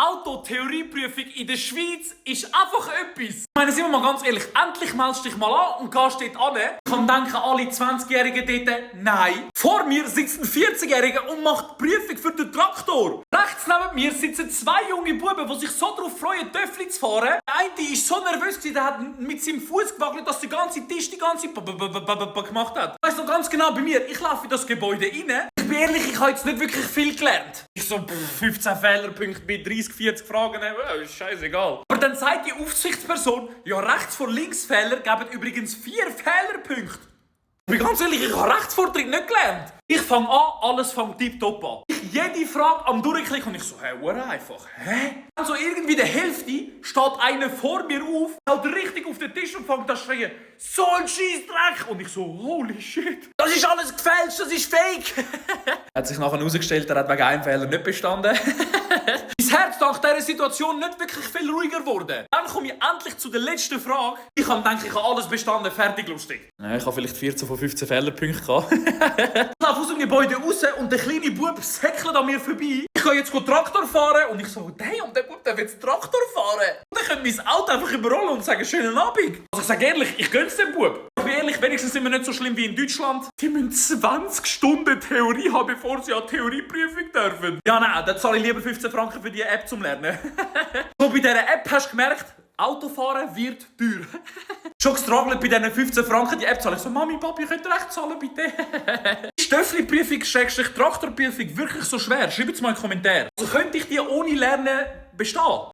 Autotheorieprüfung in der Schweiz ist einfach etwas. Ich meine, sind wir mal ganz ehrlich, endlich meldest du dich mal an und gehst dort an. Kann denken, alle 20-Jährigen dort, nein. Vor mir sitzt ein 40-Jähriger und macht die Prüfung für den Traktor. Rechts neben mir sitzen zwei junge Buben, die sich so darauf freuen, Töffli zu fahren. Der eine war so nervös, der hat mit seinem Fuß gewackelt, dass der ganze Tisch die ganze gemacht hat. Ich weiss noch ganz genau bei mir, ich laufe in das Gebäude rein. Ich bin ehrlich, ich habe jetzt nicht wirklich viel gelernt. Ich so 15 Fehlerpunkte bei 30, 40 Fragen, ist scheißegal. Aber dann sagt die Aufsichtsperson, ja, rechts vor links Fehler geben übrigens 4 Fehlerpunkte. Ich bin ganz ehrlich, ich habe Rechtsvortritt nicht gelernt. Ich fange an, alles fängt tipptopp an. Ich jede Frage am durchklicken und ich so, einfach. Dann so irgendwie der Hälfte steht einer vor mir auf, hält richtig auf den Tisch und fängt an zu schreien, so ein Scheissdreck. Und ich so, holy shit. Das ist alles gefälscht, das ist fake. Hat sich nachher herausgestellt, er hat wegen einem Fehler nicht bestanden. Mein Herz nach dieser Situation nicht wirklich viel ruhiger geworden. Dann komme ich endlich zu der letzten Frage. Ich habe gedacht, ich habe alles bestanden, fertig, lustig. Ich habe vielleicht 14 von 15 Fehlerpunkten gehabt. Ich laufe aus dem Gebäude raus und der kleine Bub säckelt an mir vorbei. Ich kann jetzt Traktor fahren und ich so, damn, der Bub darf jetzt Traktor fahren. Und dann könnte mein Auto einfach überrollen und sagen, schönen Abend. Also ich sage ehrlich, ich gönn's dem Bub. Ich bin ehrlich, wenigstens sind wir nicht so schlimm wie in Deutschland. Die müssen 20 Stunden Theorie haben, bevor sie an die Theorieprüfung dürfen. Ja, nein, dann zahle ich lieber 15 Franken für diese App zum Lernen. So, bei dieser App hast du gemerkt, Autofahren wird teuer. Schon gestruggelt bei diesen 15 Franken die App zahlen. Ich so, Mami, Papi, könnt ihr echt zahlen, bitte? Ist Töffli-Prüfung, Traktorprüfung wirklich so schwer? Schreibt es mal in den Kommentaren. Also könnte ich die ohne Lernen bestehen?